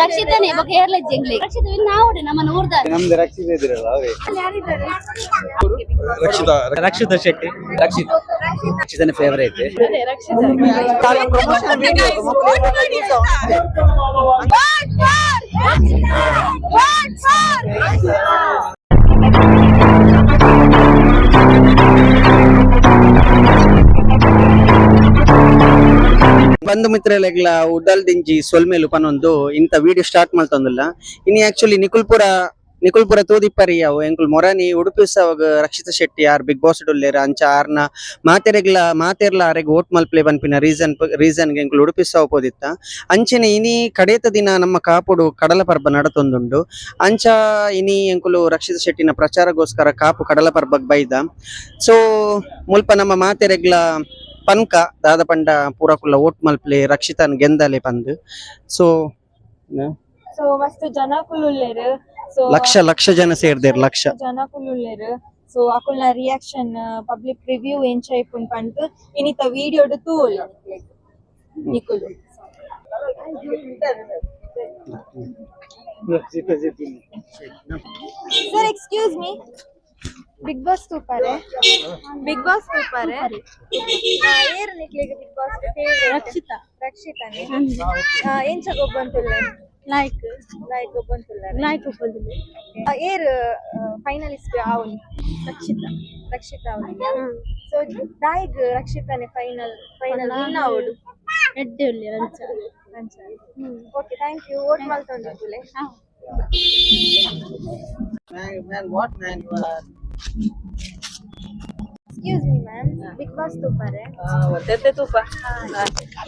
ರಕ್ಷಿತಾನೆ ಬೊಕ ಏರ್ಲ ಜಂಗ್ಲಿ ರಕ್ಷಿತ ವಿನ್ ಆವಡೆ ನಮ್ಮ ಊರ್ದಾರೆ ನಮ್ದು ರಕ್ಷಿತ ಇದ್ರಲ್ಲ ಅವರೇ. ರಕ್ಷಿತಾ ರಕ್ಷಿತಾ ಶೆಟ್ಟಿ. ರಕ್ಷಿತ್ ರಕ್ಷಿತನೇ ಫೇವರೇಟ್. ಅದೇ ರಕ್ಷಿತ. ಬಂಧು ಮಿತ್ರರೆಗ್ಲ ಉಡಲ್ ದಿಂಜಿ ಸೊಲ್ಮೇಲು ಪನೊಂದು ಇಂತ ವಿಡಿಯೋ ಸ್ಟಾರ್ಟ್ ಮಲ್ತೊಂದುಲ್ಲ. ಇನಿ ಆಕ್ಚುಲಿ ನಿಕುಲ್ಪುರ ತೂದಿಪ್ಪರಿ ಅವು ಎಂಕುಲ್ ಮೊರನಿ ಉಡುಪಿ ಉತ್ಸವಗ್ ರಕ್ಷಿತಾ ಶೆಟ್ಟಿ ಆರ್ ಬಿಗ್ ಬಾಸ್ ಡುಲ್ಲೇರ್ ಅಂಚ ಆರ್ನ ಮಾತೆರೆಗ್ಲ ಮಾತೆರ್ಲ ಆರೆಗ್ ವೋಟ್ ಮಲ್ಪ್ಲೆ ಪನ್ಪಿನ ರೀಸನ್ ರೀಸನ್ ಎಂಕುಲ್ ಉಡುಪಿ ಉತ್ಸವ ಪೋದಿತ್ತ. ಅಂಚನೆ ಇನಿ ಕಡೇತ ದಿನ ನಮ್ಮ ಕಾಪುಡು ಕಡಲ ಪರ್ಬ ನಡತೊಂದುಂಡು. ಅಂಚ ಇನಿ ಎಂಕುಲು ರಕ್ಷಿತಾ ಶೆಟ್ಟಿನ ಪ್ರಚಾರಗೋಸ್ಕರ ಕಾಪು ಕಡಲ ಪರ್ಬಗ್ ಬೈದ. ಸೊ ಮುಲ್ಪ ನಮ್ಮ ಮಾತೆರೆಗ್ಲ ಪನ್ಕ ದಾದ ಪಂಡ ಪೂರಕುಲ್ಲ ವೋಟ್ ಮಲ್ಪ್ಲೆ ರಕ್ಷಿತಾನ್ ಗೆಂದಲೆ ಪಂದ್. ಸೊ ಸೊ ಮಸ್ತ್ ಜನ ಕುಲ್ಲುಲ್ಲೇರು. ಸೊ ಲಕ್ಷ ಲಕ್ಷ ಜನ ಸೇರ್ದೇರ್, ಲಕ್ಷ ಜನ ಕುಲ್ಲುಲ್ಲೇರು. ಸೊ ಅಕುಲ್ನ ರಿಯಾಕ್ಷನ್ ಪಬ್ಲಿಕ್ ರಿವ್ಯೂ ಎಂಚ ಇಪ್ಪುನ್ ಪಂದ್ ಇನಿತ ವಿಡಿಯೋಡು ತೂವೊಲಿ ನಿಕುಲು. Sir excuse me, Bigg Boss ತೂಪಾರೆ? Big boss ತೂಪಾರೆ? ಏರ್ ನಿಕ್ಲೆಗ್ ಬಿಗ್ ಬಾಸ್ ಫೇವರೇಟ್? ರಕ್ಷಿತಾ. ರಕ್ಷಿತಾನೆ. ಎಂಚ ಗೊಬ್ಬಂತುಲ್ಲೆ? ಲೈಕ್ ಲೈಕ್ ಗೊಬ್ಬಂತುಲ್ಲೆ. ಲೈಕ್ ಒಪ್ಪೊಂದುಲ್ಲೆ. ಏರ್ ಫೈನಲಿಸ್ಟ್ ಆವೊಲಿ? ರಕ್ಷಿತಾ. ರಕ್ಷಿತಾ ಅವನಿಗೆ. ಸೊ ದಾಯಿಗ್ ರಕ್ಷಿತಾನೆ ಫೈನಲ್ ಫೈನಲ್ ವಿನ್ ಆವೊಡು? ಎಡ್ಡೆ ಉಲ್ಲೆರ್ ಅಂಚ. ಅಂಚ. Okay, thank you. Vote ಮಲ್ತೊಂದಿಪ್ಪುಲೆ. Excuse me ma'am, Bigg Boss ತೂಪಾರೆ? ಒತ್ತೆತ್ತೆ ತೂಪ.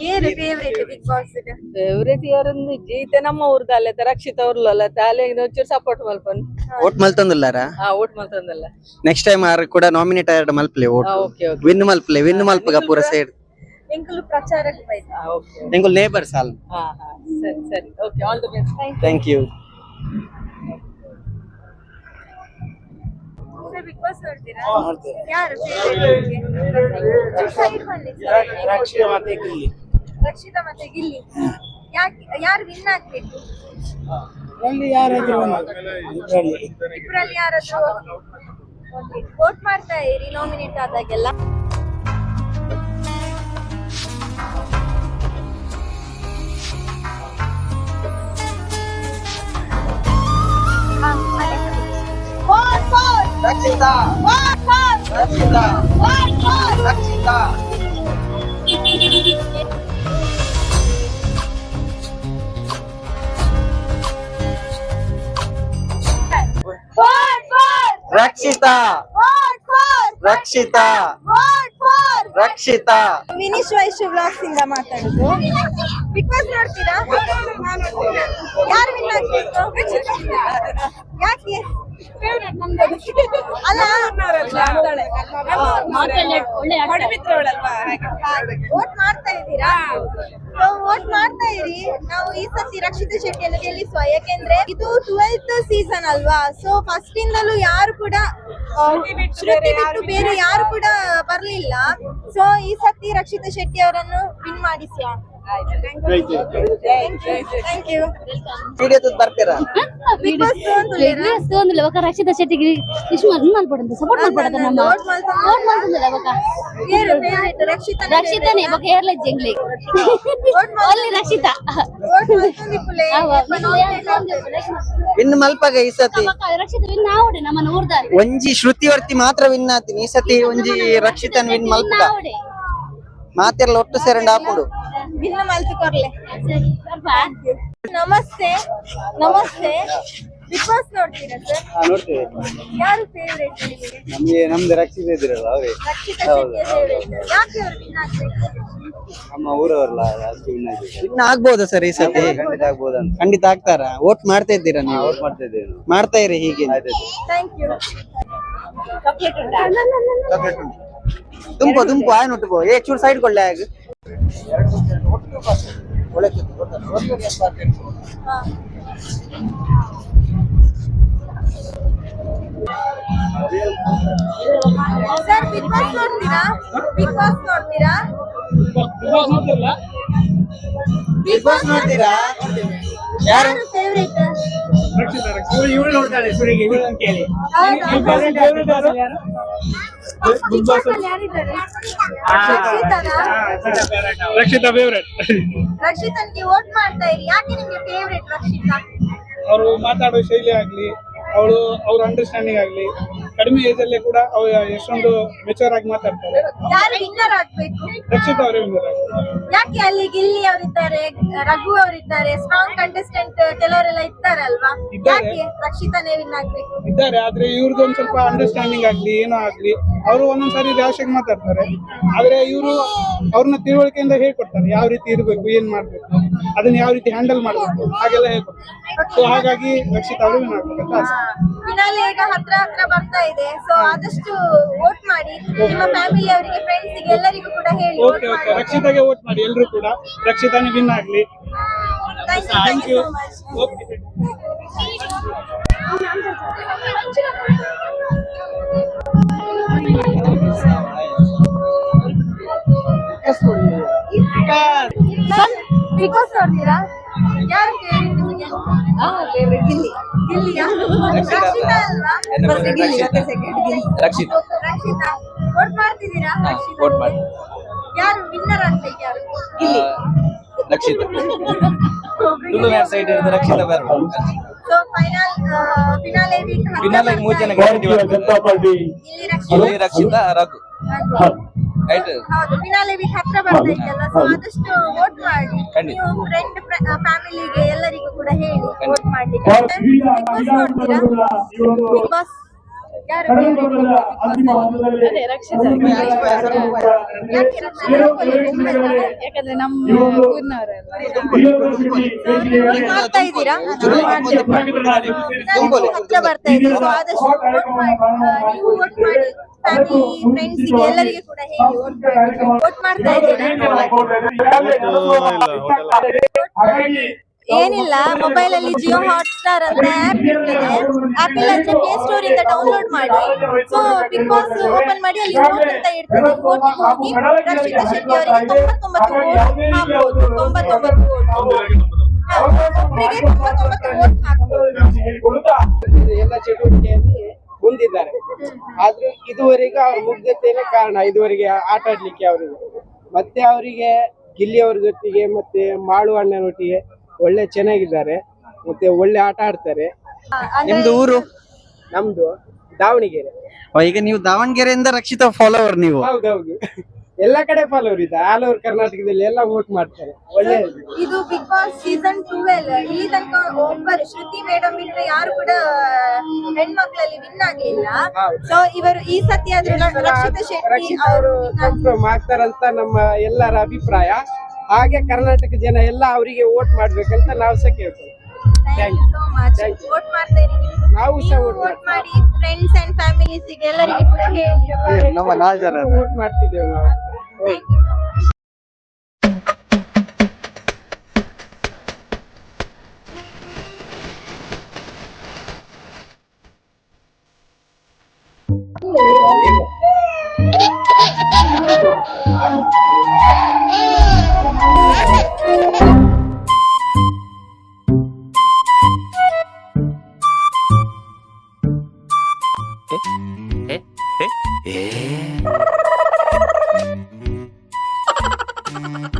ಏರ್ ಫೇವರೇಟ್ ಬಿಗ್ ಬಾಸ್? ಫೇವ್ರೇಟ್ ಯಾರೊಂದು ಇಜ್ಜಿ. ಇತ್ತೆ ನಮ್ಮ ಊರ್ದ ಅಲ್ಲತ್ತೆ ರಕ್ಷಿತ ಉರ್ಲಲ್ಲ ಅಲೆ ಒಂಚೂರು ಸಪೋರ್ಟ್ ಮಲ್ಪನ್. ವೋಟ್ ಮಲ್ತೊಂದುಲ್ಲಾರ? ಹಾ, ವೋಟ್ ಮಲ್ತೊಂದಲ್ಲ. ನೆಕ್ಸ್ಟ್ ಟೈಮ್ ಆರ್ ಕೂಡ ನಾಮಿನೇಟ್ ಆಯರ್ಡ ಮಲ್ಪ್ಲೆ ವೋಟ್. Okay okay. ವಿನ್ ಮಲ್ಪ್ಲೆ, ವಿನ್ ಮಲ್ಪಗ ಪೂರ ಸೇರ್. ಎಂಕುಲು ಪ್ರಚಾರಕ್ಕೆ ಬೈದ. ಓಕೆ. ಎಂಕುಲ್ ನೇಬರ್ಸ್ ಆಲ್. ಹಾ ಹಾ, ಸರಿ ಸರಿ, okay, all the best. Thank you. Sir, Bigg Boss ನೋಡ್ತೀರಾ? ಯಾರು ಫೇವರೇಟ್ ನಿಮಗೆ? ಸೈಡ್ ಬನ್ನಿ ಸರ್. ರಕ್ಷಿತ ಮತ್ತೆ ಗಿಲ್ಲಿ. ರಕ್ಷಿತಾ ಮತ್ತೆ ಗಿಲ್ಲಿ. ಯಾಕೆ, ಯಾರು ವಿನ್ ಆಗ್ಬೇಕು? ಇಬ್ರಲ್ಲಿ ಯಾರಾದ್ರೂ ಒಂದು ಇಬ್ರಲ್ಲಿ. ಇಬ್ರಲ್ಲಿ ಯಾರಾದ್ರೂ. ಓಕೆ, ವೋಟ್ ಮಾಡ್ತಾ ಇರಿ ನಾಮಿನೇಟ್ ಆದಾಗೆಲ್ಲ. ರಕ್ಷಿತಾ ರಕ್ಷಿತಾ ರಕ್ಷಿತಾ. ರಕ್ಷಿತಾ ರಕ್ಷಿತಾ ರಕ್ಷಿತಾ. ವಿನೀಶ್ ವೈಶ್ಯ ವ್ಲಾಗ್ಸ್ ಇಂದ ಮಾತಾಡುದು. ಬಿಗ್ ಬಾಸ್ ನೋಡ್ತೀರಾ? ಯಾರು ವಿನ್ ಆಗ್ಬೇಕು? ಯಾಕೆ? ಅಲ್ಲ, ವೋಟ್ ಮಾಡ್ತಾ ಇದ್ದೀರಾ? ವೋಟ್ ಮಾಡ್ತಾ ಇರಿ. ನಾವು ಈ ಸತಿ ರಕ್ಷಿತಾ ಶೆಟ್ಟಿಯನ್ನು ಗೆಲ್ಲಿಸುವ, ಯಾಕೆಂದ್ರೆ ಇದು 12th season ಅಲ್ವಾ. ಸೊ ಫಸ್ಟ್ ಇಂದಲೂ ಯಾರು ಕೂಡ ಶ್ರುತಿ ಬಿಟ್ಟು ಬೇರೆ ಯಾರು ಕೂಡ ಬರ್ಲಿಲ್ಲ. ಸೊ ಈ ಸತಿ ರಕ್ಷಿತಾ ಶೆಟ್ಟಿ ಅವರನ್ನು ವಿನ್ ಮಾಡಿಸುವ. Thank you. Video ತೂತ್ ಬರ್ತೀರಾ? ಬಿಗ್ ಬಾಸ್ ಬಿಗ್ ಬಾಸ್ ತೂವೊಂದುಲ್ಲೆ. ಬೊಕ ರಕ್ಷಿತಾ ಶೆಟ್ಟಿಗೆ ವಿಶ್ ಮಲ್ಪಡಂತ ಸಪೋರ್ಟ್ ಮಲ್ಪಡದ ನಮ್ಮ. ವೋಟ್ ಮಲ್ತೊಂದು. ವೋಟ್ ಮಲ್ತೊಂದುಲ್ಲೆ ಬೊಕ. ಏರು ಫೇವರೇಟ್? ರಕ್ಷಿತಾ. ರಕ್ಷಿತಾನೆ ಬೊಕ ಏರ್ಲ ಜಂಗ್ಲಿ. ಓನ್ಲಿ ರಕ್ಷಿತಾ. ವೋಟ್ ಮಲ್ತೊಂದಿಪ್ಪುಲೆ. ವಿನ್ ಮಲ್ಪಗ ಈ ಸತಿ. ರಕ್ಷಿತ ವಿನ್ ಆವಡೆ ನಮ್ಮ ಊರ್ದಾರೆ. ಒಂಜಿ ಶ್ರುತಿ ವರ್ತಿ ಮಾತ್ರ ವಿನ್ ಆತೀನಿ ಈ ಸತಿ. ಒಂಜಿ ರಕ್ಷಿತನ್ ವಿನ್ ಮಲ್ಪಗ. ಆವಡೆ. ಮಾತೆರ್ಲ ಒಟ್ಟು ಸೇರಂಡ ಆಪುಂಡು. ವಿನ್ ಮಲ್ತು ಕೊರ್ಲೆ. ಸರಿ ಬರ್ಪಾ. ನಮಸ್ತೆ ನಮಸ್ತೆ, ಬಿಗ್ ಬಾಸ್ ನೋಡ್ತೀರಾ ಸರ್? ನೋಡ್ತೇವೆ. ಯಾರು ಫೇವರೇಟ್ ನಿಮಗೆ? ನಮ್ಗೆ ನಮ್ದು ರಕ್ಷಿತ ಇದ್ರಲ್ಲ ಅವರೇ. ರಕ್ಷಿತಾ ಶೆಟ್ಟಿ ಫೇವರೇಟ್. ಯಾಕೆ ಅವರು ವಿನ್ ಆಗ್ಬೇಕು? ನಮ್ಮ ಊರವರಲ್ಲ, ಅದಕ್ಕೆ ವಿನ್ ಆಗ್ಬೇಕು. ವಿನ್ ಆಗ್ಬೋದಾ ಸರ್ ಈ ಸತಿ? ಖಂಡಿತ ಆಗ್ಬೋದಂತ. ಖಂಡಿತ ಆಗ್ತಾರಾ? ವೋಟ್ ಮಾಡ್ತಾ ಇದ್ದೀರಾ ನೀವು? ವೋಟ್ ಮಾಡ್ತಾ ಇದ್ದೇವೆ ನಾವು. ಮಾಡ್ತಾ ಇರಿ ಹೀಗೆ. ಆಯ್ತಾಯ್ತು. Thank you. ತುಂಪು ತುಂಪು ಆಯ್ ನೋಟು ಏ ಚೂರು ಸೈಡ್ ಕೊಳ್ಳೆ ಆಗ. ಸರ್, ಬಿಗ್ ಬಾಸ್ ನೋಡ್ತೀರಾ? ಬಿಗ್ ಬಾಸ್ ನೋಡ್ತೀರಾ? ಬಿಗ್ ಬಾಸ್ ನೋಡ್ತೀರಾ? ಯಾರು? ಫೇವರೇಟ್? ಇವಳು ನೋಡ್ತಾಳೆ ಸುರಿಗೆ ಅಂತ ಹೇಳಿ. ಯಾರಿದ್ದಾರೆ? ರಕ್ಷಿತಾನಾ? ರಕ್ಷಿತಾ ಫೇವರೇಟ್. ರಕ್ಷಿತನ್ಗೆ ವೋಟ್ ಮಾಡ್ತಾ ಇರಿ. ಯಾಕೆ ನಿಮ್ಗೆ ಫೇವರೇಟ್ ರಕ್ಷಿತಾ? ಅವರು ಮಾತಾಡೋ ಶೈಲಿ ಆಗ್ಲಿ, ಅವಳು ಅವ್ರ ಅಂಡರ್ಸ್ಟ್ಯಾಂಡಿಂಗ್ ಆಗ್ಲಿ, ಕಡಿಮೆ ಏಜ್ ಅಲ್ಲೇ ಕೂಡ ಅವ್ರು ಎಷ್ಟೊಂದು ಮೆಚೂರ್ ಆಗಿ ಮಾತಾಡ್ತಾರೆ. ಯಾರು ವಿನ್ನರ್ ಆಗ್ಬೇಕು? ರಕ್ಷಿತಾ ಅವರೇ ವಿನ್ನರ್ ಆಗ್ತಾರೆ. ಯಾಕೆ? ಅಲ್ಲಿ ಗಿಲ್ಲಿ ಅವರಿದ್ದಾರೆ, ರಘು ಅವರಿದ್ದಾರೆ, ಸ್ಟ್ರಾಂಗ್ ಕಂಟೆಸ್ಟೆಂಟ್ ಕೆಲವರೆಲ್ಲ ಇದ್ದಾರಲ್ವಾ? ಇದ್ದಾರೆ. ಯಾಕೆ ರಕ್ಷಿತಾನೇ ವಿನ್ ಆಗ್ಬೇಕು? ಇದ್ದಾರೆ, ಆದ್ರೆ ಇವ್ರದ್ದು ಒಂದ್ ಸ್ವಲ್ಪ ಅಂಡರ್ಸ್ಟ್ಯಾಂಡಿಂಗ್ ಆಗ್ಲಿ ಏನೋ ಆಗ್ಲಿ, ಅವರು ಒಂದೊಂದ್ಸಾರಿ ರ್ಯಾಶ್ ಆಗಿ ಮಾತಾಡ್ತಾರೆ. ಆದ್ರೆ ಇವರು ಅವ್ರನ್ನ ತಿಳುವಳಿಕೆಯಿಂದ ಹೇಳ್ಕೊಡ್ತಾರೆ, ಯಾವ ರೀತಿ ಇರ್ಬೇಕು, ಏನ್ ಮಾಡ್ಬೇಕು, ಅದನ್ನ ಯಾವ ರೀತಿ ಹ್ಯಾಂಡಲ್ ಮಾಡ್ಬೇಕು, ಹಾಗೆಲ್ಲ ಹೇಳ್ಕೊಡ್ತಾರೆ. ಸೊ ಹಾಗಾಗಿ ರಕ್ಷಿತಾ ಅವರು ವಿನ್ ಆಗ್ಬೇಕಂತ ಆಸೆ. ಫಿನಾಲೆ ಈಗ ಹತ್ರ ಹತ್ರ ಬರ್ತಾ ಇದೆ. ಸೊ ಆದಷ್ಟು ವೋಟ್ ಮಾಡಿ. ನಿಮ್ಮ ಫ್ಯಾಮಿಲಿ ಅವರಿಗೆ, ಫ್ರೆಂಡ್ಸ್ ಗೆ ಎಲ್ಲರಿಗೂ ಕೂಡ ಹೇಳಿ vote okay okay, ಮಾಡಿ. ರಕ್ಷಿತಾಗೆ ವೋಟ್ ಮಾಡಿ ಎಲ್ರು ಕೂಡ. ರಕ್ಷಿತಾನೇ ವಿನ್ ಆಗ್ಲಿ. Thank you, thank thank you you. So much. Okay. Big Boss ನೋಡ್ತೀರಾ? ಯಾರು ಫೇವರೇಟ್ ನಿಮಗೆ? ಗಿಲ್ಲಿ. ಗಿಲ್ಲಿಯಾ? ರಕ್ಷಿತಾ ಅಲ್ವಾ? ರಕ್ಷಿತಾ. ರಕ್ಷಿತಾ ವೋಟ್ ಮಾಡ್ತಿದ್ದೀರಾ? ರಕ್ಷಿತಾ vote ಮಾಡಿ. ಯಾರು ವಿನ್ನರ್ ಆಗ್ಬೇಕು? ಯಾರು? ರಕ್ಷಿತಾ. ತುಳುನಾಡ್ ಸೈಡ್ ಇರೋದು ರಕ್ಷಿತಾ ಬರ್ಬೇಕು. So final finale week finale ಮೂರು ಜನ ಗ್ಯಾರಂಟಿ. ಜನತಾ ಪಾರ್ಟಿ. ಇಲ್ಲಿ ರಕ್ಷಿತಾ, ಇಲ್ಲಿ ರಕ್ಷಿತಾ, ರಘು. ರೈಟ್. ಹೌದು, ಫಿನಾಲೆ ವೀಕ್ ಹತ್ರ ಬರ್ತಾ ಇದೆಯಲ್ಲ, ಸೊ ಆದಷ್ಟು ವೋಟ್ ಮಾಡಿ. ಖಂಡಿತ. ನೀವು ಫ್ರೆಂಡ್, ಫ್ಯಾಮಿಲಿಗೆ ಎಲ್ಲರಿಗೂ ಕೂಡ ಹೇಳಿ ಖಂಡಿತ. ವೋಟ್ ಮಾಡ್ಲಿಕ್ಕೆ. ಬಿಗ್ ಬಾಸ್ ನೋಡ್ತೀರಾ? ಬಿಗ್ ಬಾಸ್ ಯಾರು favorite? ಯಾಕೆ ರಕ್ಷಿತಾ? ಯಾಕಂದ್ರೆ ನಮ್ಮ ಊರಿನವರೆಲ್ಲ. ವೋಟ್ ಮಾಡ್ತಾ ಇದ್ದೀರಾ? ಫಿನಾಲೆ ಹತ್ರ ಬರ್ತಾ ಇದೆ, ಸೊ ಆದಷ್ಟು ವೋಟ್ ಮಾಡಿ. ನೀವು ವೋಟ್ ಮಾಡಿ, ಫ್ಯಾಮಿಲಿ, ಫ್ರೆಂಡ್ಸ್ ಗೆ ಎಲ್ಲರಿಗೂ ಕೂಡ ಹೇಳಿ ವೋಟ್ ಮಾಡಿ. ವೋಟ್ ಮಾಡ್ತಾ ಇದ್ದೀರಾ? ಏನಿಲ್ಲ, ಮೊಬೈಲ್ ಅಲ್ಲಿ ಜಿಯೋ ಹಾಟ್ ಸ್ಟಾರ್ ಅಂತ ಆಪ್ ಇರ್ತದೆ. ಆಪ್ ಇಲ್ಲ ಅಂದ್ರೆ ಪ್ಲೇ ಸ್ಟೋರ್ ಇಂದ ಡೌನ್ಲೋಡ್ ಮಾಡಿ. So big boss open ಮಾಡಿ, ಅಲ್ಲಿ ವೋಟ್ ಅಂತ ಇರ್ತದೆ. ವೋಟ್ ಹೋಗಿ ರಕ್ಷಿತಾ ಶೆಟ್ಟಿ ಅವರಿಗೆ 99 ವೋಟ್ ಹಾಕ್ಬೋದು. 99 ವೋಟ್, ಒಬ್ಬರಿಗೆ 99 ವೋಟ್ ಹಾಕ್ಬೋದು. ಎಲ್ಲ ಚಟುವಟಿಕೆಯಲ್ಲಿ ಮುಂದಿದ್ದಾರೆ. ಆದ್ರೂ ಇದುವರೆಗೂ ಅವ್ರ ಮುಗ್ಧತೆನೇ ಕಾರಣ ಇದುವರೆಗೆ ಆಟ ಆಡ್ಲಿಕ್ಕೆ ಅವರಿಗೆ. ಮತ್ತೆ ಅವರಿಗೆ ಗಿಲ್ಲಿ ಅವ್ರ ಜೊತೆಗೆ ಮತ್ತೆ ಮಾಳು ಅಣ್ಣನೊಟ್ಟಿಗೆ ಒಳ್ಳೆ ಚೆನ್ನಾಗಿದ್ದಾರೆ, ಮತ್ತೆ ಒಳ್ಳೆ ಆಟ ಆಡ್ತಾರೆ. ಅಂದ್ರೆ ನಿಮ್ದು ಊರು? ನಮ್ದು ದಾವಣಗೆರೆ. ಈಗ ನೀವು ದಾವಣಗೆರೆಯಿಂದ ರಕ್ಷಿತಾ ಫಾಲೋವರ್ ನೀವು? ಹೌದೌದು, ಎಲ್ಲ ಕಡೆ ಫಾಲೋವರ್ ಇದೆ. ಆಲ್ ಓವರ್ ಕರ್ನಾಟಕದಲ್ಲಿ ಎಲ್ಲ ವೋಟ್ ಮಾಡ್ತಾರೆ. ಒಳ್ಳೆ ಇದು big boss season 12. ಇಲ್ಲಿ ತನಕ ಒಬ್ಬರು ಶ್ರುತಿ ಮೇಡಮ್ ಬಿಟ್ರೆ ಯಾರು ಕೂಡ ಹೆಣ್ಮಕ್ಳಲ್ಲಿ ವಿನ್ ಆಗ್ಲಿಲ್ಲ. ಸೊ ಇವರು ಈ ಸತಿ ಆದ್ರೂ ರಕ್ಷಿತಾ ಶೆಟ್ಟಿ ರಕ್ಷಿತಾ ಅವರು ಕನ್ಫರ್ಮ್ ಆಗ್ತಾರಂತ ನಮ್ಮ ಎಲ್ಲರ ಅಭಿಪ್ರಾಯ. ಹಾಗೆ ಕರ್ನಾಟಕ ಜನ ಎಲ್ಲ ಅವರಿಗೆ ವೋಟ್ ಮಾಡ್ಬೇಕಂತ ನಾವು ಸಹ ಕೇಳ್ತೇವೆ. Thank you so much. Thank you. Vote ಮಾಡ್ತಾ ಇರಿ. ನಾವು ಸಹ ನೀವು ವೋಟ್ ವೋಟ್ ಮಾಡಿ, friends and families ಎಲ್ಲರಿಗೂ ಕೂಡ ಹೇಳಿ. ನಮ್ಮ ನಾಲ್ಕು ಜನ ವೋಟ್ ಮಾಡ್ತಿದ್ದೇವೆ ನಾವು. Thank you.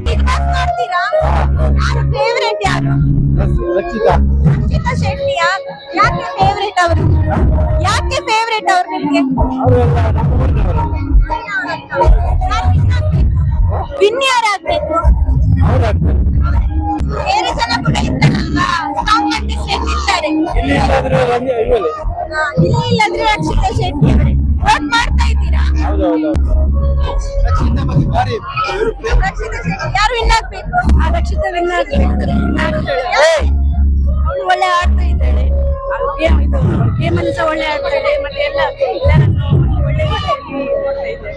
Bigg Boss ನೋಡ್ತೀರಾ? ಯಾರು ಫೇವರೇಟ್? ಯಾರು? ರಕ್ಷಿತಾ. ರಕ್ಷಿತಾ ಶೆಟ್ಟಿಯಾ? ಯಾಕೆ ಫೇವರೇಟ್ ಅವರು? ಯಾಕೆ ಫೇವರೇಟ್ ಅವರು ನಿಮ್ಗೆ? ವಿನ್ ಯಾರಾಗ್ಬೇಕು? ಬೇರೆ ಜನ ಕೂಡ ಇದ್ದಾರಲ್ವಾ? ಸ್ಟ್ರಾಂಗ್ ಕಂಟೆಸ್ಟೆಂಟ್ ಇದ್ದಾರೆ. ಹಾ, ಇಲ್ಲಿ ಇಲ್ಲಾಂದ್ರೆ ರಕ್ಷಿತಾ ಶೆಟ್ಟಿ ಅವರೇ. ವೋಟ್ ಮಾಡ್ತಾ ಇದ್ದೀರಾ? ರಕ್ಷಿತಾ ಶೆಟ್ಟಿ. ಯಾರು ವಿನ್ ಆಗ್ಬೇಕು? ರಕ್ಷಿತಾ ವಿನ್ ಆಗ್ಬೇಕು. ಅವಳು ಒಳ್ಳೆ ಆಡ್ತಾ ಇದ್ದಾಳೆ. ಗೇಮ್ ಇದು ಗೇಮ್ ಅಲ್ಲಿ ಸಹ ಒಳ್ಳೆ ಆಡ್ತಾಳೆ, ಮತ್ತೆ ಎಲ್ಲ ಎಲ್ಲರನ್ನು ಒಳ್ಳೆ ರೀತಿಯಲ್ಲಿ ನೋಡ್ತಾ ಇದ್ದಾಳೆ.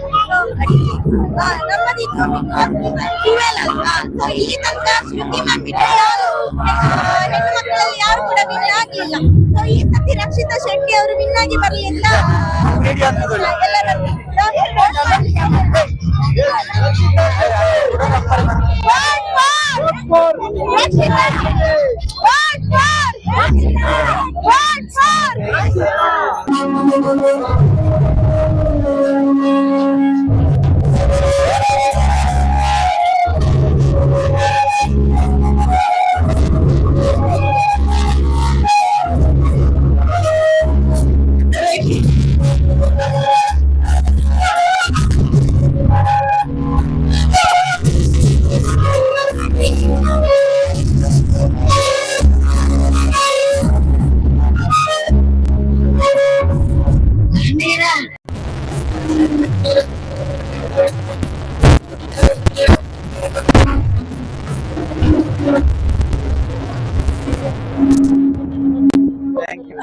ನಮ್ಮದಿತ್ತು ಟ್ವೆಲ್ ಅಲ್ವಾ? ಸೊ ಇಲ್ಲಿ ತನಕ ಶ್ರುತಿ ಮ್ಯಾಮ್ ಬಿಟ್ಟರೆ ಯಾರು ಹೆಣ್ಣು ಮಕ್ಕಳಲ್ಲಿ ಯಾರು ಕೂಡ ವಿನ್ ಆಗ್ಲಿಲ್ಲ. ಸೊ ಈ ಸತಿ ರಕ್ಷಿತಾ ಶೆಟ್ಟಿ ಅವರು ವಿನ್ ಆಗಿ ಬರ್ಲಿ ಅಂತ ಎಲ್ಲರನ್ನು. Vote for Rakshita Shetty. Vote Thank you,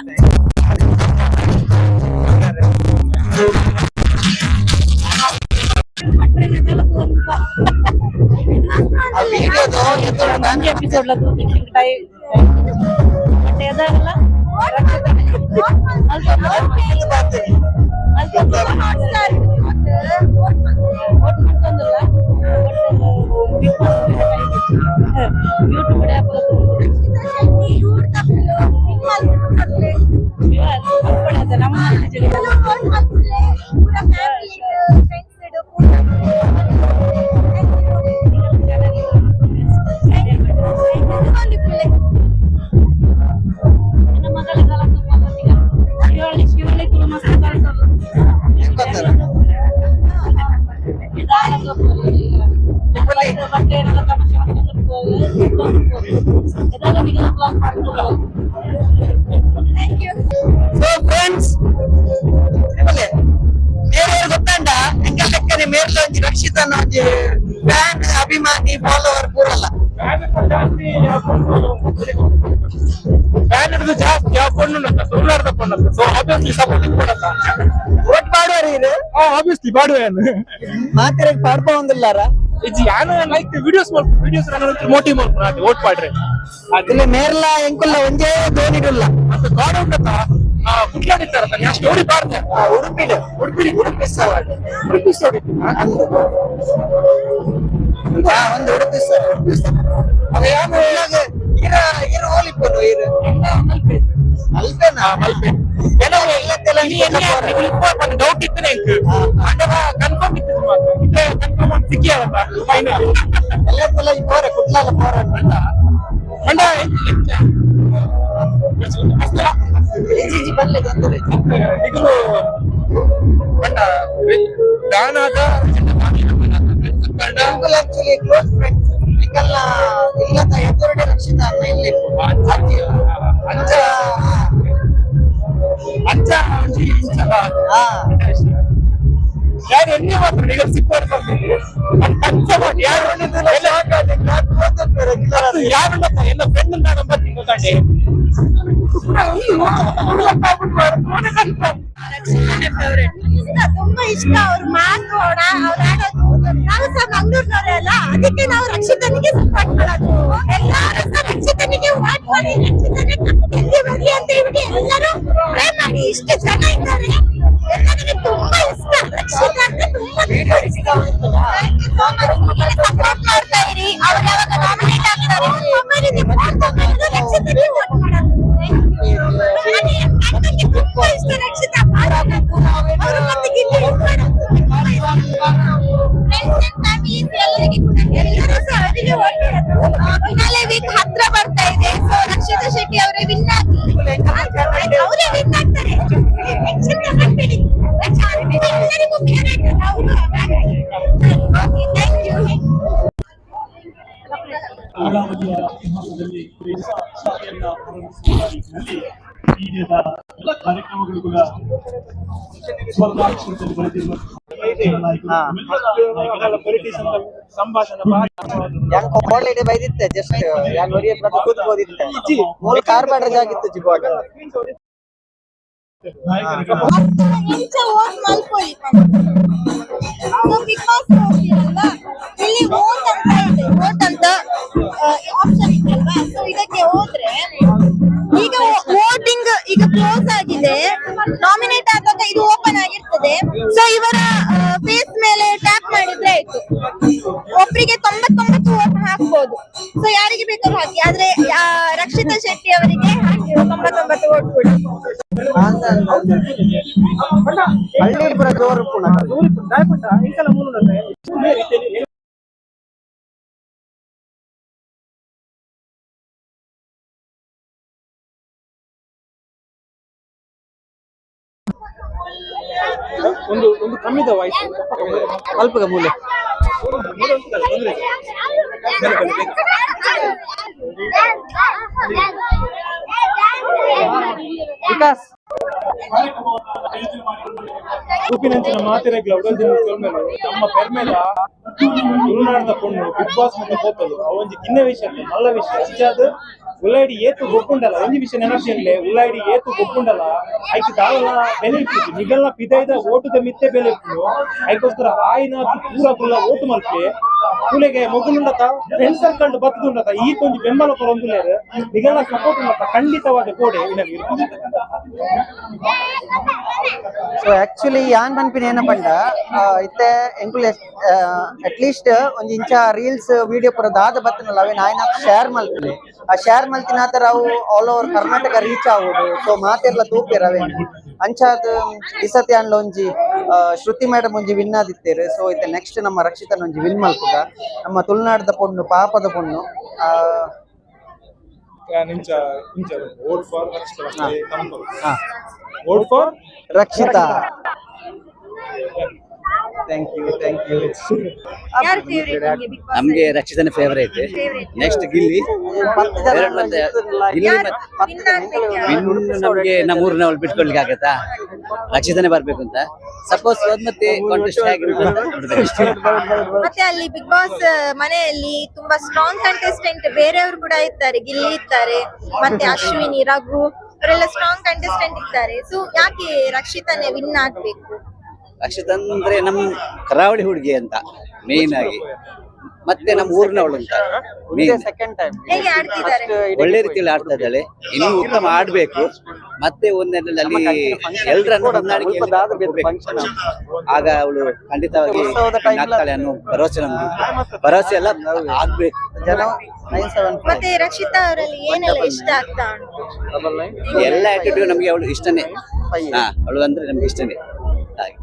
thank you. Thank you. So friends, ಮೇರೆ ಗೊತ್ತಂಡ ಎಂಕ ಲೆಕ್ಕನೆ ಮೇರ್ಲ ಒಂಜಿ ರಕ್ಷಿತನ ಒಂಜಿ ಫ್ಯಾನ್ ಅಭಿಮಾನಿ ಫಾಲೋವರ್ ಪೂರಲ್ಲ. ಫ್ಯಾನ್ ಹಿಡಿದು ಜಾಸ್ತಿ ಯಾವ ಪೊಣ್ಣು ತುಳುನಾಡ್ದ ಪೊಣ್ಣು, so obviously supporting ಕೊಡಲ್ಲ. ಓಟ್ ಪಾಡುವರ್ ಇರು? ಆಬ್ವಿಯಸ್ಲಿ ಪಾಡುವೆ. ಮಾತೆರೆಗ್ ಪಾಡ್ಪ ಒಂದಿಲ್ಲಾರ? ಇಜ್ಜಿ, ಯಾನ like videos videos motive ಮಲ್ಪುನ vote ಪಾಡ್ರೆ. ಇಲ್ಲ ಮೇರ್ಲ ಎಂಕುಲ್ಲ ಒಂಜೇ ಧೋನಿಡುಲ್ಲ. ಮತ್ತೆ ಗಾಡ್ ಉಂಡತ್ತ ಕುಟ್ಲಾಡಿತ್ತಾರ ಸ್ಟೋರಿ ಪಾಡ್ದೆ. ಉಡುಪಿಡ್ ಉಡುಪಿ ಉಡುಪಿ ಉಡುಪಿ ಸ್ಟೋರಿ ಒಂದು ಉಡುಪಿ ಸರ್. ಇರ ಇರ ಹೋಲಿಪ್ಪನು ಇರ ಮಲ್ಪೆನಾ? ಮಲ್ಪೆ. ಡೌಟ್ ಇತ್ತು ಎಂಕ್, ಅಂಡವ ಕನ್ಫರ್ಮ್ ಇತ್ತು, ಕನ್ಫರ್ಮ್ ಸಿಕ್ಕಿಯಲ್ಲ ಫೈನಲ್. ಎಲ್ಲ ತಲ ಪೋರೆ ಕುಟ್ಲಾಲ ಪೋರೆ ಅಂಡ ಇಜ್ಜಿ ಬಲ್ಲೆ ತೊಂದರೆ. ಇದು ಬಂಡ ದಾನಾದ uncle actually close friends ಎಂಕಲ್ನ ಇಲ್ಲದ ಎದುರುಡೆ ರಕ್ಷಿತ ಅನ್ನ ಇಲ್ಲಿ ಅಂಚ ಅಂಚ ಒಂಜಿ ಇಂಚ. ಯಾರು ಎಣ್ಣೆ ಮಾತ್ರ ಈಗ ಸಿಕ್ಕೋ ಯಾರು ಯಾರು ಎಲ್ಲ ಫ್ರೆಂಡ್ ಅಂತ ಬರ್ತೀನಿ ಗೊತ್ತಾಂಡೆ. ತುಂಬಾ ಇಷ್ಟ ಅವ್ರ ಮಾತು, ಅವ್ರ ಆಡೋದು. ನಾವು ಸಹ ಮಂಗ್ಳೂರ್ನವರೇ ಅಲ್ಲ, ಅದಕ್ಕೆ ನಾವು ರಕ್ಷಿತನಿಗೆ ಸಪೋರ್ಟ್ ಮಾಡೋದು. ಎಲ್ಲರೂ ಸಹ ರಕ್ಷಿತನಿಗೆ ವೋಟ್ ಮಾಡಿ, ರಕ್ಷಿತನೇ ಗೆಲ್ಲಿ ಬರ್ಲಿ ಅಂತ ಹೇಳ್ಬಿಟ್ಟು ಎಲ್ಲರೂ ಪ್ರೇ ಮಾಡಿ. ಇಷ್ಟು ಜನ ಇದ್ದಾರೆ, ಎಲ್ಲರಿಗೂ ತುಂಬಾ ಇಷ್ಟ ರಕ್ಷಿತ ಅಂದ್ರೆ ತುಂಬಾ ತುಂಬಾ ಇಷ್ಟ. ಸಪೋರ್ಟ್ ಮಾಡ್ತಾ ಇರಿ. ಅವ್ರು ಯಾವಾಗ ನಾಮಿನೇಟ್ ಆಗ್ತಾರೆ ರಕ್ಷಿತನಿಗೆ ವೋಟ್ ಮಾಡೋದು. ನನಗೆ ತುಂಬಾ ಇಷ್ಟ ರಕ್ಷಿತಾ. ಅವರು ಮತ್ತೆ ಗಿಲ್ಲಿ ಎಲ್ಲರೂ ಸಹ ಅವರಿಗೆ ವೋಟ್ ಮಾಡೋದು. ಫಿನಾಲೆ ವೀಕ್ ಹತ್ರ ಬರ್ತಾ ಇದೆ, ಸೊ ರಕ್ಷಿತಾ ಶೆಟ್ಟಿ ಅವರೇ ವಿನ್ ಆಗ್ಲಿ, ಅವರೇ ವಿನ್ ಆಗ್ತಾರೆ. ಟೆನ್ಷನ್ ತಗೊಳ್ಬೇಡಿ, ಎಲ್ಲರಿಗೂ ಫೇವರೇಟ್ ಅವರು. Thank you. ಅಮರಾವತಿಯ ಇತಿಹಾಸದಲ್ಲಿ ಶಾಲೆಯನ್ನ ಪ್ರಾರಂಭಿಸುವ ನಿಟ್ಟಿನಲ್ಲಿ ಈ ದಿನದ ಎಲ್ಲ ಕಾರ್ಯಕ್ರಮಗಳು ಕೂಡ ಸ್ವರ್ಣಾಕ್ಷರದಲ್ಲಿ ಬರೆದಿರುವಂತಹ ಹಾಲಿಡೇ ಬೈದಿತ್ತೆ ಜಸ್ಟ್ ಯಾನ್ ಒರಿಯೆ ಪ್ರತಿ ಕೂತ್ಬೋದಿತ್ತೆ ಮೂಲ ಕಾರ್ ಬ್ಯಾಡ್ರ ಜಾಗಿತ್ತು ಜಿಗೋಟ. ಇಂಚ ವೋಟ್ ಮಲ್ಕೊಳ್ಳಿ. ಬಿಗ್ ಬಾಸ್ ಹೋಗ್ತೀರಲ್ವಾ, ಇಲ್ಲಿ ವೋಟ್ ಅಂತ ಇದೆ, ವೋಟ್ ಅಂತ ಆಪ್ಷನ್ ಇದೆ ಅಲ್ವಾ. ಸೊ ಇದಕ್ಕೆ ಹೋದ್ರೆ ಈಗ ವೋಟಿಂಗ್ ಈಗ ಕ್ಲೋಸ್ ಆಗಿದೆ, ನಾಮಿನೇಟ್ ಆದಾಗ ಇದು ಓಪನ್ ಆಗಿರ್ತದೆ. ಸೊ ಇವರ ಫೇಸ್ ಮೇಲೆ ಟ್ಯಾಪ್ ಮಾಡಿದ್ರೆ ಆಯ್ತು, ಒಬ್ರಿಗೆ 99 ವೋಟ್ ಹಾಕ್ಬೋದು. ಸೊ ಯಾರಿಗೆ ಬೇಕಾದ್ರೂ ಹಾಕಿ, ಆದ್ರೆ ರಕ್ಷಿತಾ ಶೆಟ್ಟಿ ಅವರಿಗೆ ಹಾಕಿ 99 ವೋಟ್ ಕೂಡ. ಹಳ್ಳಿ ಪೂರ ಜೋರು ಪುಣ ಒಂದು ಒಂದು ಕಮ್ಮಿದ ವಾಯ್ಸ್ ಅಲ್ಪಗ ಮೂಲೆ ವಿಕಾಸ್ ಉಪ್ಪಿನಂಚಿನ ಮಾತಿರಗ್ಲ ಉಡಲ್ದಿನ ಸೊಲ್ಮೆಲು ನಮ್ಮ ಪೆರ್ಮೆದ ತುಳುನಾಡ್ದ ಪೊಣ್ಣು ಬಿಗ್ ಬಾಸ್ ಮತ್ತೆ ಪೋತಲು ಅವೊಂಜಿ ಕಿನ್ನ ವಿಷಯ ಅತ್ತ, ಮಲ್ಲ ವಿಷಯ ಅಂಚಾದ್ ಉಲಾಯ್ಡಿ ಏತು ಗೊಪ್ಪುಂಡಲ ಒಂಜಿ ವಿಷಯ ನೆನಪಿರ್ಲೆ ಉಲಾಯ್ಡಿ ಏತು ಗೊಪ್ಪುಂಡಲ ಐಕ್ ದಾಲಲ ಬೆಲೆ ಇಪ್ಪುಜಿ ನಿಗಲ್ನ ಪಿದೈದ ಓಟುದ ಮಿತ್ತೆ ಬೆಲೆ ಇಪ್ಪುಂಡು ಐಕೋಸ್ಕರ ಆಯ್ನ ಪೂರ ಪುಲ್ಲ ಓಟು ಮಲ್ಪೆ ಕೂಲೆಗೆ ಮೊಗುಲುಂಡತ ಫ್ರೆಂಡ್ ಸರ್ಕಲ್ ಬತ್ತದುಂಡತ ಈ ಒಂಜಿ ಬೆಂಬಲ ಕೊರೊಂದುಲೇರು ನಿಗಲ್ನ ಸಪೋರ್ಟ್ ಉಂಡತ ಖಂಡಿತವಾದ ಗೋಡೆ ಇನಲ್ಲಿ ಸೊ ಆಕ್ಚುಲಿ ಯಾನ್ ಪನ್ಪಿನ ಏನಪಂಡ ಇತ್ತೆ ಎಂಕುಲು ಅಟ್ ಲೀಸ್ಟ್ ಒಂಜಿ ಇಂಚ ರೀಲ್ಸ್ ವಿಡಿಯೋ ಪೂರ ದಾದ ಬತ್ತನಲ್ಲ ಅವೇನ್ ಆಯ್ನ ಶೇರ್ ಮಲ್ಪುಲೆ ಆ ಶೇರ್ ಮಲ್ತಿನ ಆತರ ಅವು all over Karnataka reach ಆವೊಡು. ಸೊ ಮಾತೆರ್ಲ ತೂಪೆರ್ ಅವೇನ್ ಅಂಚಾದ್ ಈ ಸತಿ ಆಂಡ್ಲ ಒಂಜಿ ಶ್ರುತಿ ಮೇಡಮ್ ಒಂಜಿ ವಿನ್ ಆದಿತ್ತೇರು. ಸೊ ಇತ್ತೆ ನೆಕ್ಸ್ಟ್ ನಮ್ಮ ರಕ್ಷಿತನ ಒಂಜಿ ವಿನ್ ಮಲ್ಪುಗ ನಮ್ಮ ತುಳುನಾಡದ ಪೊಣ್ಣು ಪಾಪದ ಪೊಣ್ಣು. ಇಂಚ ಇಂಚ vote for Rakshita, vote for Rakshita. Thank you, thank you. ಯಾರು ಫೇವರೇಟ್ ನಿಮಗೆ ಬಿಗ್ ಬಾಸ್? ನಮ್ಗೆ ರಕ್ಷಿತನೇ ಫೇವರೇಟ್. ನೆಕ್ಸ್ಟ್ ಗಿಲ್ಲಿ, ಎರಡು ಮತ್ತೆ ಗಿಲ್ಲಿ ಮತ್ತೆ ವಿನ್ ಆಗ್ಬೇಕು ಯಾರು? ವಿನ್ ನಮ್ಗೆ ನಮ್ಮ ಊರಿನವಳು ಬಿಟ್ಕೊಳ್ಲಿಕ್ಕೆ ಆಗತ್ತಾ? ರಕ್ಷಿತನೇ ಬರ್ಬೇಕು ಅಂತ. ಸಪೋಸ್ ಮತ್ತೆ ಕಾಂಟೆಸ್ಟ್ ಹೇಗಿರುತ್ತೆ ಅಂತ ನೋಡ್ಬೇಕು ಅಷ್ಟೇ. ಮತ್ತೆ ಅಲ್ಲಿ ಬಿಗ್ ಬಾಸ್ ಮನೆಯಲ್ಲಿ ತುಂಬಾ ಸ್ಟ್ರಾಂಗ್ ಕಂಟೆಸ್ಟೆಂಟ್ ಬೇರೆಯವರು ಕೂಡ ಇರ್ತಾರೆ, ಗಿಲ್ಲಿ ಇರ್ತಾರೆ, ಮತ್ತೆ ಅಶ್ವಿನಿ, ರಘು ಅವರೆಲ್ಲ ಸ್ಟ್ರಾಂಗ್ ಕಂಟೆಸ್ಟೆಂಟ್ ಇರ್ತಾರೆ. ಸೊ ಯಾಕೆ ರಕ್ಷಿತಾನೇ ವಿನ್ ಆಗ್ಬೇಕು? ರಕ್ಷಿತ್ ಅಂದ್ರೆ ನಮ್ ಕರಾವಳಿ ಹುಡುಗಿ ಅಂತ ಮೇನ್ ಆಗಿ, ಮತ್ತೆ ನಮ್ಮ ಊರಿನವಳು ಅಂತ main. Second time ಹೇಗೆ ಆಡ್ತಿದ್ದಾರೆ? ಒಳ್ಳೆ ರೀತಿಯಲ್ಲಿ ಆಡ್ತಾ ಇದ್ದಾಳೆ, ಇನ್ನೂ ಉತ್ತಮ ಆಡ್ಬೇಕು. ಮತ್ತೆ ಒಂದರಲ್ಲಿ ಅಲ್ಲಿ ಎಲ್ಲರನ್ನು ಹೊಂದಾಣಿಕೆಯಲ್ಲಿ ಹೋಗ್ಬೇಕು. ಆಗ ಅವಳು ಖಂಡಿತವಾಗಿ win ಆಗ್ತಾಳೆ ಅನ್ನೋ ಭರವಸೆ ನಮ್ಗೆ, ಭರವಸೆ ಎಲ್ಲ ಆಗ್ಬೇಕು. ಜನ 975. ಮತ್ತೆ ರಕ್ಷಿತಾ ಅವರಲ್ಲಿ ಏನೆಲ್ಲ ಇಷ್ಟ ಆಗ್ತಾ ಉಂಟು? ಎಲ್ಲ ಆಟಿಟ್ಯೂಡ್ ನಮ್ಗೆ ಅವಳು ಇಷ್ಟನೇ. ಹಾ, ಅವಳು ಅಂದ್ರೆ ನಮ್ಗೆ ಇಷ್ಟನೇ. ಹಾಗೆ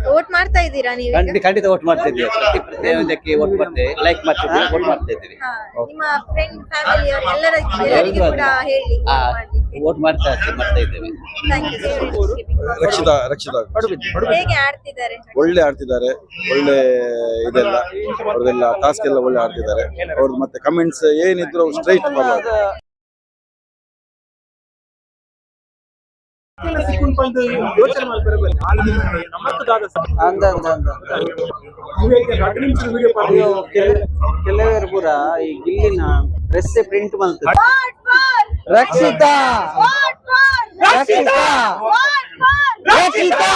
ವೋಟ್ ಮಾಡ್ತಾ ಇದ್ದೀರಾ ನೀವು? ಖಂಡಿತ ವೋಟ್ ಮಾಡ್ತಾ ಇದ್ದೀವಿ. ಪ್ರತಿ ಪ್ರತಿಯೊಂದಕ್ಕೆ ವೋಟ್ ಮಾಡ್ತೇವೆ, ಲೈಕ್ ಮಾಡ್ತಿದ್ದೀವಿ, ವೋಟ್ ಮಾಡ್ತಾ ಇದ್ದೀವಿ. ನಿಮ್ಮ ಫ್ರೆಂಡ್ ಫ್ಯಾಮಿಲಿ ಅವರು ಎಲ್ಲರಿಗೂ ಕೂಡ ಹೇಳಿ ವೋಟ್ ಮಾಡ್ತಾ ಮಾಡ್ತಾ ಇದ್ದೇವೆ. Thank you. Rakshita Rakshita ಹೇಗೆ ಆಡ್ತಿದ್ದಾರೆ? ಒಳ್ಳೆ ಆಡ್ತಿದ್ದಾರೆ, ಒಳ್ಳೆ ಇದೆಲ್ಲ ಅವ್ರದೆಲ್ಲ ಟಾಸ್ಕ್ ಎಲ್ಲ ಒಳ್ಳೆ ಆಡ್ತಿದ್ದಾರೆ ಅವ್ರದ್ದು. ಮತ್ತೆ ಕಮೆಂಟ್ಸ್ ಏನಿದ್ರು ಸ್ಟ್ರೈಟ್ ಫಾರ್ವರ್ಡ್. ಯೋಚನೆ ಅಂದ ಅಂದ ಅಂದ ಕೆಲವರು ಪೂರ ಈ ಗಿಲ್ಲಿನ ಡ್ರೆಸ್ ಪ್ರಿಂಟ್ ಮಲ್ತದೆ. ರಕ್ಷಿತಾ ರಕ್ಷಿತಾ ರಕ್ಷಿತಾ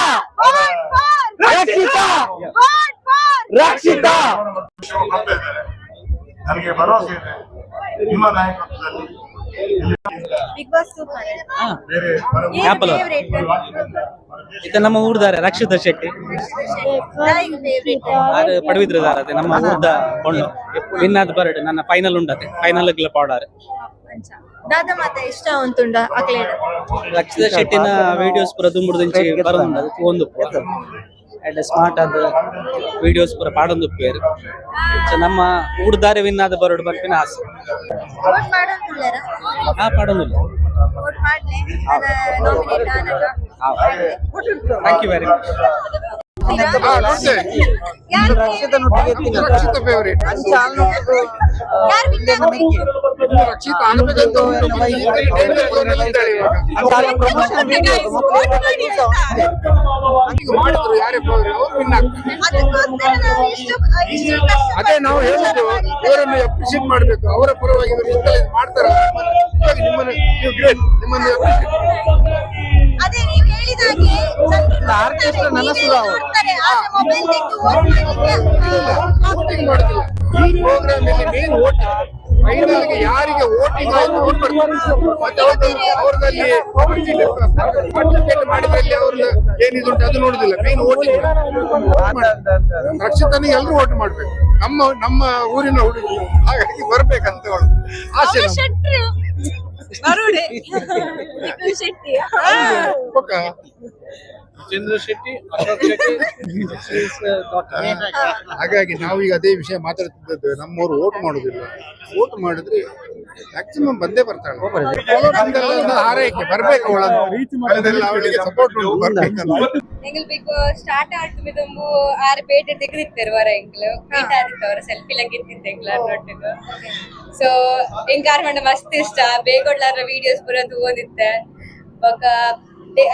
ರಕ್ಷಿತಾ ರಕ್ಷಿತಾ. ನನಗೆ ಭರವಸೆ ಇದೆ ನಿಮ್ಮ ನಾಯಕತ್ವದಲ್ಲಿ. Big boss super. ಬೇರೆ ಏನು ಫೇವರೇಟ್? ಇದು ನಮ್ಮ ಊರ್ದಾರೆ ರಕ್ಷಿತಾ ಶೆಟ್ಟಿ. ಫೇವರೇಟ್ ಆರು ಪಡವಿದ್ರದಾರ ನಮ್ಮ ಊರ್ದ ಪೊಣ್ಣು ವಿನ್ ಆದ ಬರಡು ನನ್ನ ಫೈನಲ್ ಉಂಡತೆ ಫೈನಲ್ ಪಾಡಾರೆ. ದಾದ ಮಾತ ಇಷ್ಟ ಉಂಟುಂಡ ಅಕ್ಲೇಡ? ರಕ್ಷಿತಾ ಶೆಟ್ಟಿನ ವಿಡಿಯೋಸ್ ಪೂರ ದುಂಬುಡ್ದಿಂಚಿ ಬರೋದುಂಡು ಒಂದು ಎಡ್ಡೆ ಸ್ಮಾರ್ಟ್ ಆದ ವಿಡಿಯೋಸ್ ಪೂರ ಪಾಡೊಂದು ಉಪ್ಪೇರು. ಸೊ ನಮ್ಮ ಊರ್ದಾರೆ ವಿನ್ ಆದ ಬರಡು ಬರ್ಪಿನ ಆಸೆ. ವೋಟ್ ಮಾಡೋಂದುಲ್ಲೆರ? ಆ ಪಾಡೊಂದಿಲ್ಲ. ವೋಟ್ ಮಾಡ್ಲೆ ನಾಮಿನೇಟ್ ಆನಗ. Thank you very much. ಯಾರು ರಕ್ಷಿತನೊಟ್ಟಿಗೆ ಎತ್ತಿನ ರಕ್ಷಿತ ಫೇವರೇಟ್. ಅಂಚ ಆಲ್ನೊಟ್ಟಿಗೆ ಯಾರು ವಿನ್ ಆಗ್ಬೇಕು? ರಕ್ಷಿತ ಆಗಬೇಕಂತ ಉಂಟು. ಪ್ರಮೋಷನ್ ವಿಡಿಯೋ ಈಗ ಮಾಡಿದ್ರು ಯಾರೇ ಅವರು ವಿನ್ ಆಗ್ತಾರೆ. ಅದಕ್ಕೋಸ್ಕರ ನಾವು ಇಷ್ಟು ಇಷ್ಟು ಕಷ್ಟ ಅದೇ ನಾವು ಹೇಳುದು, ಇವರನ್ನು ಅಪ್ರಿಷಿಯೇಟ್ ಮಾಡ್ಬೇಕು. ಅವರ ಪರವಾಗಿ ಇವರು ಇಷ್ಟೆಲ್ಲ ಇದು ಮಾಡ್ತಾರಲ್ಲ, ನಿಮ್ಮನ್ನು ನಿಮ್ಮನ್ನು ನೀವು ಗ್ರೇಟ್, ನಿಮ್ಮನ್ನು ಅಪ್ರಿಷಿಯೇಟ್. ಅದೇ ನೀವು ಹೇಳಿದ ಹಾಗೆ ಜನರು ಆರ್ಕೆಸ್ಟ್ರಾ ನೋಡ್ತಾರೆ, ನನ್ನ TV ಸುರಾವು. ನೋಡ್ತಾರೆ, ಆದ್ರೆ ಮೊಬೈಲ್ ತೆಗೆದು ವೋಟ್ ಮಾಡ್ಲಿಕ್ಕೆ ವೋಟಿಂಗ್ ಮಾಡುದಿಲ್ಲ. ಈ ಪ್ರೋಗ್ರಾಮ್ ಅಲ್ಲಿ main voting. Final ಗೆ ಯಾರಿಗೆ ವೋಟಿಂಗ್ ಆಯ್ತು ವೋಟ್ ಮಾಡ್ತಾರೆ. ಮತ್ತೆ ಅವ್ರದ್ದು ಅವ್ರದಲ್ಲಿ ಪಾರ್ಟಿಸಿಪೇಟ್ ಮಾಡಿದ್ರಲ್ಲಿ ಅವ್ರದ್ದು ಏನಿದುಂಟು ಅದು ನೋಡುದಿಲ್ಲ, ಮೇನ್ ವೋಟಿಂಗ್. ರಕ್ಷಿತನಿಗೆ ಎಲ್ಲರೂ ವೋಟ್ ಮಾಡ್ಬೇಕು. ನಮ್ಮ ನಮ್ಮ ಊರಿನ ಹುಡುಗಿ, ಹಾಗಾಗಿ ಬರ್ಬೇಕಂತ ಅವಳು ಆಸೆ ನಮ್ದು. ಶೆಟ್ರು. ಬರೋಡೆ ನಿಖಿಲ್ ಶೆಟ್ಟಿ. ಚಂದ್ರ ಶೆಟ್ಟಿ, ಅಶೋಕ್ ಶೆಟ್ಟಿ. ಹಾಗಾಗಿ ನಾವೀಗ ಅದೇ ವಿಷಯ ಮಾತಾಡ್ತಿದ್ದದ್ದು, ನಮ್ಮವರು ವೋಟ್ ಮಾಡುದಿಲ್ಲ. ವೋಟ್ ಮಾಡಿದ್ರೆ ಮ್ಯಾಕ್ಸಿಮಮ್ ಬಂದೇ ಬರ್ತಾಳೆ. ನಮ್ದೆಲ್ಲ ಒಂದು ಹಾರೈಕೆ ಬರ್ಬೇಕು, ಅವಳನ್ನು ಅವಳಿಗೆ ಸಪೋರ್ಟ್ ಉಂಟು, ಬರ್ಬೇಕಂತ. ಎಂಗಲ್ ಬಿಗ್ ಸ್ಟಾರ್ಟ್ ಆಡ್ತು ದುಂಬು ಆರು ಪೇಟೆ ತೆಗೆದಿತ್ತರು ವರ ಎಂಕ್ಲು ಪೇಟ ಆದಿತ್ತು ಅವರ ಸೆಲ್ಫಿ ಲಗ್ಗಿತ್ತಿತ್ತು ಎಂಕ್ಲ ನೊಟ್ಟಿಗೆ. ಸೊ ಎಂಕ್ ಆರ್ ಮಂಡ ಮಸ್ತ್ ಇಷ್ಟ, ಬೇಗೊಡ್ಲಾರ ವಿಡಿಯೋಸ್ ಪೂರ ತೂವೊಂದಿತ್ತೆ. ಬೊಕ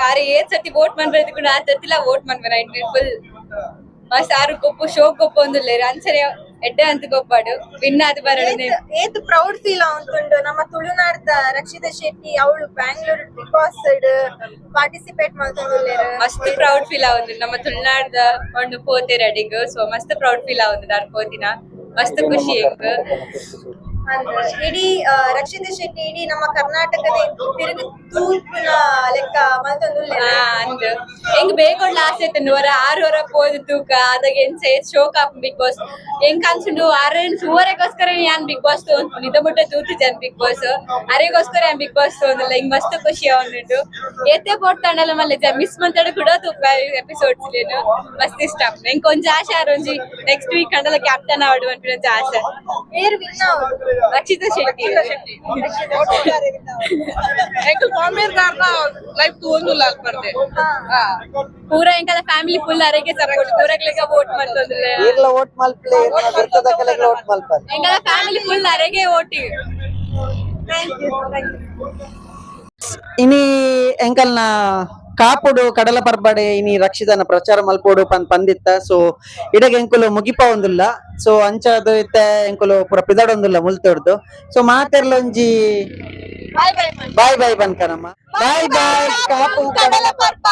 ಆರು ಏತ್ ಸರ್ತಿ ವೋಟ್ ಮನ್ಬೆರ್ ಆ ಸರ್ತಿಲ ವೋಟ್ ಮನ್ಬೆರ ಫುಲ್ ಮಸ್ತ್. ಆರು ಗೊಪ್ಪು ಶೋ ಗೊಪ್ಪು ಒಂದುಲ್ಲೇರು ಅಂಚನೆ ಎಡ್ಡೆ ಅಂತ ಗೊಪ್ಪಾಡು ವಿನ್ ಆದ್ ಬರಡು. ಏತ್ ಪ್ರೌಡ್ ಫೀಲ್ ಆವಂತುಂಡು ನಮ್ಮ ತುಳುನಾಡ್ದ ರಕ್ಷಿತಾ ಶೆಟ್ಟಿ ಅವಳು ಬ್ಯಾಂಗ್ಳೂರ್ ಬಿಗ್ ಬಾಸ್ ಪಾರ್ಟಿಸಿಪೇಟ್ ಮಲ್ತೊಂದುಲ್ಲೆರ್. ಮಸ್ತ್ ಪ್ರೌಡ್ ಫೀಲ್ ಆವಂದು ನಮ್ಮ ತುಳುನಾಡ್ದ ಒಂದು ಪೋತೆ ರೆಡಿಗ್. ಸೊ ಮಸ್ತ್ ಪ್ರೌಡ್ ಫೀಲ್ ಆವಂದು ನಾನು ಪೋತಿನ, ಮಸ್ತ್ ಖುಷಿ ಎಂಕ್. ಅಂದ್ ಇಡೀ ರಕ್ಷಿತಾ ಶೆಟ್ಟಿ ಇಡೀ ನಮ್ಮ ಕರ್ನಾಟಕದ ತಿರುಗು ತೂಪುನ ಲೆಕ್ಕ ಮಲ್ತೊಂದುಲ್ಲೆರ್. ಅಂದ್ ಎಂಕ್ ಬೇಗೊಡ್ಲ ಆಸೆ ಇತ್ತು ವರ 6 ವರ ಪೋದು ತೂಕ ಅದಾಗ ಎಂಚ ಶೋಕ್ ಆಪ್ ಬಿಗ್ ಬಾಸ್. ಎಂಕ್ ಅನ್ಸುಂಡು ಆರೇನ್ ತೂವರೆಗೋಸ್ಕರ ಯಾನ್ ಬಿಗ್ ಬಾಸ್ ತೋನ್ಪುನಿ, ನಿದ ಮುಟ್ಟ ತೂತು ಜನ್ ಬಿಗ್ ಬಾಸ್ ಅರೆಗೋಸ್ಕರ ಯಾನ್ ಬಿಗ್ ಬಾಸ್ ತೋಂದಿಲ್ಲ. ಹಿಂಗ್ ಮಸ್ತ್ ಖುಷಿ ಆವೊಂದುಂಡು. ಏತೆ ಪೋಡ್ತಾಂಡಲ ಮಲ್ಲೆ ಜ ಮಿಸ್ ಮಂತಡ ಕೂಡ ತೂಪ ಎಪಿಸೋಡ್ಸ್ ಲೇನು ಮಸ್ತ್ ಇಷ್ಟ. ಎಂಕ್ ಒಂಜಿ ಆಶೆ ಆರ್ ಒಂಜಿ ನೆಕ್ಸ್ಟ್ ವೀಕ್ ಅಂಡಲ ಕ್ಯಾಪ್ಟನ್ ಆವಡು ಪನ್ಪಿನ ಒಂಜಿ ಆಸೆ. ಏರ್ ವಿನ್ ಆವೊಡು? ರಕ್ಷಿತಾ ಶೆಟ್ಟಿ. ಪೂರ ಎಂಕಲ ಫ್ಯಾಮಿಲಿ ಫುಲ್ ಅರೆಗೆ ಸಪೋರ್ಟ್, ಪೂರಗ್ಲೆಗ ವೋಟ್ ಮಲ್ತೊಂದುಲ್ಲೆ. ಈರ್ಲ ವೋಟ್ ಮಲ್ಪಲೆ, ಬೆತ್ತದಕಲೆಗ್ಲ ವೋಟ್ ಮಲ್ಪಲೆ. ಎಂಕಲ ಫ್ಯಾಮಿಲಿ ಫುಲ್ ಅರೆಗೆ ವೋಟಿಂಗ್. ಇನಿ ಎಂಕಲ್ನ ಕಾಪುಡು ಕಡಲ ಪರ್ಬಡೆ ಇನಿ ರಕ್ಷಿತನ ಪ್ರಚಾರ ಮಲ್ಪೋಡು ಪನ್ ಪಂದಿತ್ತ. ಸೊ ಇಡಗ ಎಂಕುಲು ಮುಗಿಪ ಒಂದುಲ್ಲ. ಸೊ ಅಂಚಾದ ಇತ್ತೆ ಎಂಕುಲು ಪೂರ ಪಿದಡೊಂದುಲ್ಲ ಮುಲ್ತೊಡ್ದು. ಸೊ ಮಾತೆರ್ಲೊಂಜಿ ಬಾಯ್ ಬಾಯ್ ಪನ್ಕನಮ್ಮ. ಬಾಯ್ ಬಾಯ್ ಕಾಪು ಕಡಲ ಪರ್ಬ.